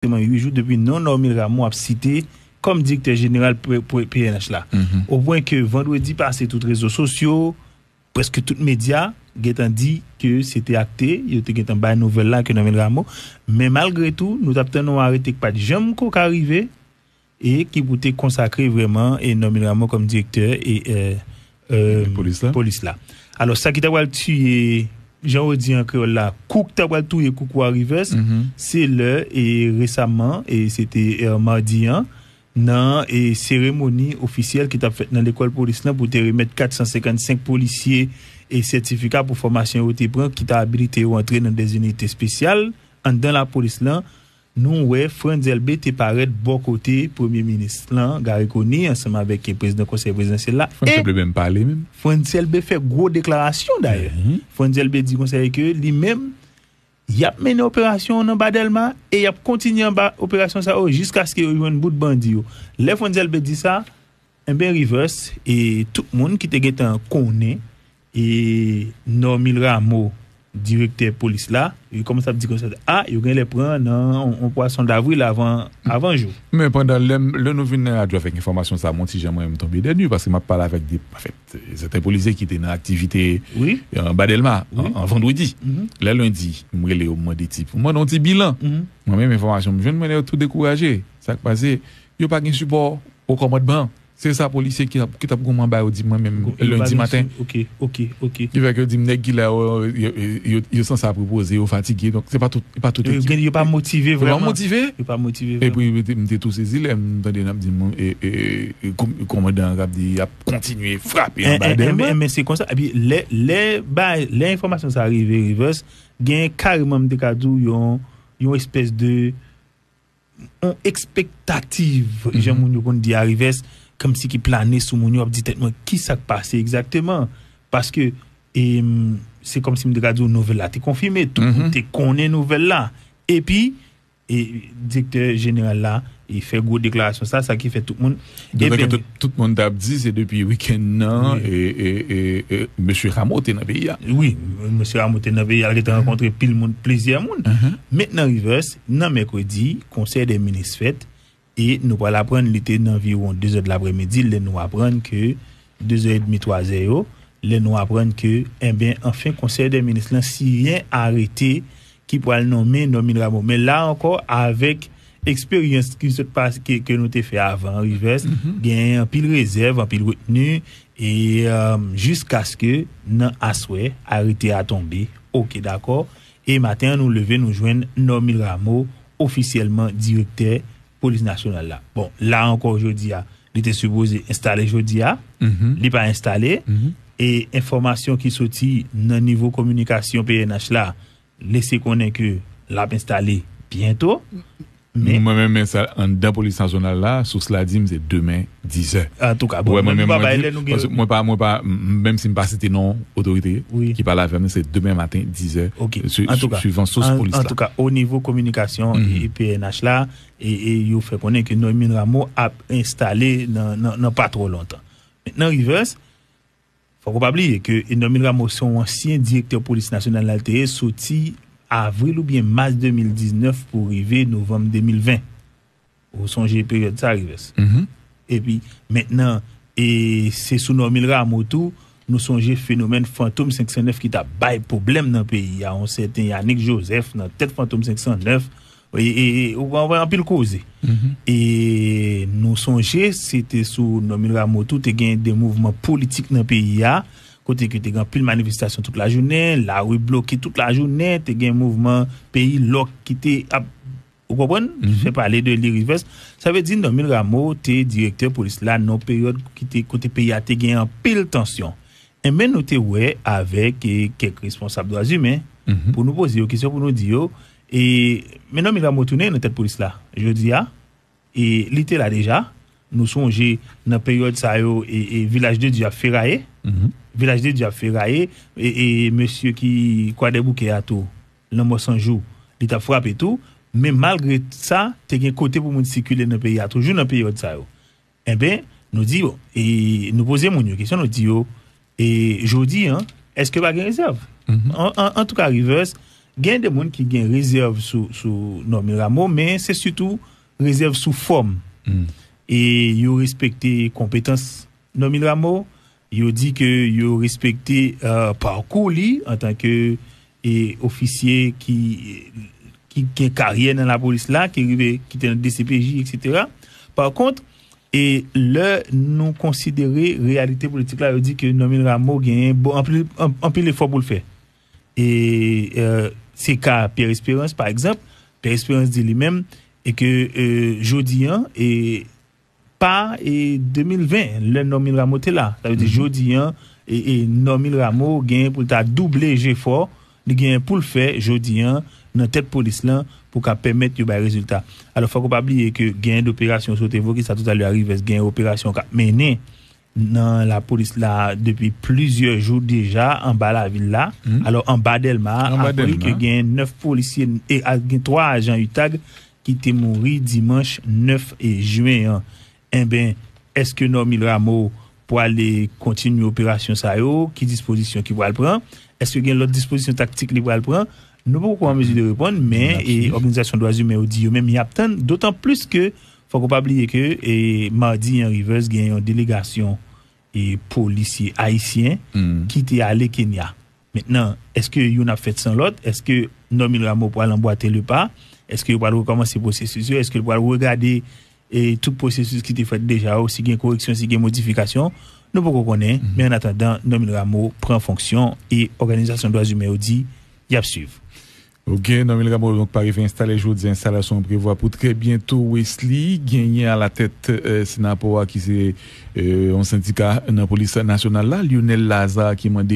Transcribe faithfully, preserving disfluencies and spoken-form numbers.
egzakteman uit jou depi non Normil Rameau ap site kòm direktè jeneral P N H la. O pwen ke vandredi pase, tout rezo sosyo, prèske tout medya gentan di ke se te akte, yo te gentan bay nouvèl la ke Normil Rameau. Men malgre tou, nou t ap tann yon arete k pa t janm ko ka rive e ki pou te konsakre vrèman e Normil Rameau kòm direktè e polis la. Alò, sa ki ta pral tiye, jan yo di an kreyòl la, kou k ta pral touye koukou a Rivers, se lè e resaman, e se te e, madi an, nan e seremoni ofisyèl ki t ap fèt nan lekòl polis lan pou te remèt kat san senkannsenk polisye e sètifika pou fòmasyon yo te pran ki ta abilite yo antre nan dèzinite espesyal anndan lapolis lan. Nou wè Frantz Elbé te parèt bò kote premye minis lan, Garry Conille, ansanm avèk prezidan konsèy prezidansyèl la. Frantz Elbé menm pale menm. Frantz Elbé fè gwo deklarasyon dayè. Frantz Elbé di konsa ke li menm, y ap mennen operasyon nan Ba Dèlma e y ap kontinye anba operasyon sa yo jiskaske yo jwenn bout bandi yo. Lè Frantz Elbé di sa, enben Rivers e tout moun ki te gentan konnen e Normil Rameau, direktè polis la, yo kòmanse ap di konsa, a, yo genlè pran nan yon pwason davril avan, avan jou. Men pandan lè, lè nou vin nan radyo avèk enfòmasyon sa, mwen ti jan mwen menm tonbe dènye, paske m ap pale avèk de, anfèt, sèten polisye ki te nan aktivite an Ba Dèlma an vandredi. Lè lendi, m rele yo, m mande ti, m mande yon ti bilan. Mwen menm, enfòmasyon m jwenn, mwen yo tou dekouraje. Sa k pase, yo pa gen sipò o kòmandman. Se sa polisye ki t ap, ki t ap goumen anba yo di mwen menm lendi maten. Ok, ok, ok. Ki fè ke yo di m nèg ki la yo, yo, yo, yo sanse ap repoze, yo fatige. Donk, se pa tout, se pa tout ekip. Yo pa motive vrèman. Yo pa motive. Yo pa motive vrèman. Epi, m te, m te tou sezi lè m tande n ap di m, e, e, e, kòmandan an k ap di y ap kontinye frape anba Dèlma. Men se konsa. Epi, lè, lè, lè enfòmasyon sa rive, Rivers, gen kareman, m te ka di w, yon, yon espès de yon ekspektativ, jan moun yo konn di a Rivers, kòmsi ki plane sou moun yo, ap di tèt mwen, ki sa k pase egzakteman? Paske, e, se kòmsi m te ka di w nouvèl la te konfime, tout moun te konnen nouvèl la. Epi, e, direktè jeneral la, e fè gwo deklarasyon sa, sa ki fè tout moun, Dotan ke tout, tout moun t ap di se depi wikenn nan, e, e, e, e, mesye Rameau te nan peyi a. Wi, mesye Rameau te nan peyi a, l te rankontre pil moun, plizyè moun. Mentnan, Rivers, nan mèkredi, konsèy dè minis fèt, e nou pral aprann li te nan anviwon dezè de laprèmidi, lè nou aprann ke dezè edmi, twazè yo, lè nou aprann ke, enben, anfen, konsèy dè minis lan siyen arete ki pral nonmen Normil Rameau. Men la ankò, avèk eksperyans ki sot pase, ke, ke nou te fè avan, Rivers, genyen anpil rezèv, anpil retni, e, e, jiskaske nan aswè, arete a tonbe. Ok, dakò. E maten an, nou leve, nou jwenn Normil Rameau ofisyèlman direktè polis nasyonal la. Bon, la ankò, jodi a, li te sipoze enstale jodi a, li pa enstale. E enfòmasyon ki soti nan nivo kominikasyon P N H la, lese konnen ke l ap enstale byento. Men mwen menm, men sa anndan polis nasyonal la, sous la di m se demen dizè. Antouka, bon, mwen menm, mwen pa, mwen pa, menm si m pa site non otorite ki pale avè m, se demen maten dizè. Ok. Antouka, swivan sous polis la. Antouka, o nivo kominikasyon e P N H la, e, e yo fè konnen ke Normil Rameau ap enstale nan, nan, nan pa twò lontan. Mentnan, Rivers, fòk ou pa bliye ke Normil Rameau se yon ansyen direktè polis nasyonal la, l te ye soti avril oubyen mas de mil diznèf pou rive novanm de mil ven. Ou sonje peryòd sa, Rivers? Epi, mentnan, e se sou Normil Rameau tou, nou sonje fenomèn Fantom senk san nèf ki t ap bay pwoblèm nan peyi a, yon sèten Yanick Joseph nan tèt Fantom senk san nèf, e, e, e, ou konprann, anpil koze. E nou sonje, se te sou Normil Rameau tou, te gen de mouvman politik nan peyi a, kote ke te gen anpil manifestasyon tout lajounen, lari bloke tout lajounen, te gen mouvman peyi lòk ki te ap, ou konprann? Fè pale de li, Rivers. Sa vle di Normil Rameau te direktè polis la nan peryòd ki te, kote peyi a te gen anpil tansyon. Enben, nou te wè avèk, e, kèk responsab dwa imen pou nou poze yo kesyon, pou nou di yo, e, men Normil Rameau tounen nan tèt polis la jodi a, e li te la deja. Nou sonje nan peryòd sa yo, e, e Vilaj de Dye ap feraye. Vilaj de Dye ap feraye, e, e mesye ki Kwadèboukè a tou, Lanmò San Jou, li t ap frape tou. Men malgre sa, te gen kote pou moun sikile nan peyi a toujou nan peryòd sa yo. Enben, nou di, bon, e nou poze moun yo kesyon, nou di yo, e jodi a, èske pa gen rezèv? An, an, antouka, Rivers, Gen de moun ki gen rezèv sou, sou Normil Rameau, men se sitou rezèv sou fòm. E yo respekte konpetans Normil Rameau, yo di ke yo respekte, euh, pakou li antanke, e, ofisye ki, ki gen karyè nan lapolis la, ki rive, ki te nan D C P J, et cetera. Pa kont, e lè nou konsidere reyalite politik la, yo di ke Normil Rameau genyen bon, anpil, an- anpil efò pou l fè. E, euh, se ka Pierre Espérance, pa egzanp. Pierre Espérance di li menm, e ke, euh, jodi an, e pa, e de mil ven, lè Normil Rameau te la. Sa vle di, jodi an, e, e Normil Rameau genyen pou l ta double jefò li genyen pou l fè jodi an nan tèt polis lan pou ka pèmèt yo bay rezilta. Alò, fòk ou pa bliye ke genyen de operasyon, si w te evoke sa toutalè a, Rivers, genyen operasyon k ap mennen nan lapolis la depi plizyè jou deja anba lavil la. Alò, anba Dèlma a, apre ke genyen nèf polisye e a- gen twa ajan utag ki te mouri dimanch nèf jen an. Enben, èske Normil Rameau pwale kontinye operasyon sa yo? Ki dispozisyon ki pral pran? Èske gen lòt dispozisyon taktik li pral pran? Nou poko an mezi de reponn, men e òganizasyon dwa imen yo di yo menm y ap tann, dotan plis ke, fòk ou pa bliye ke, e, madi an, Rivers gen yon delegasyon, e, polisye ayisyen ki te ale Kenya. Mentnan, èske youn ap fèt san lòt? Èske Normil Rameau pral anbwate le pa? Èske yo pral rekòmanse pwosesis yo? Èske yo pral regade, e, tout pwosesis ki te fèt deja yo, si gen koreksyon, si gen modifikasyon? Nou poko konnen, men an atandan, Normil Rameau pran fonksyon e òganizasyon dwa imen yo di y ap swiv. Ok, Normil Rameau donk pa rive enstale jodi a. Enstalasyon an prevwa pou trè byento. Wesley genyen alatèt, euh, Synapoha, ki se, euh, yon sendika nan polis nasyonal la, Lionel Lazare, ki mande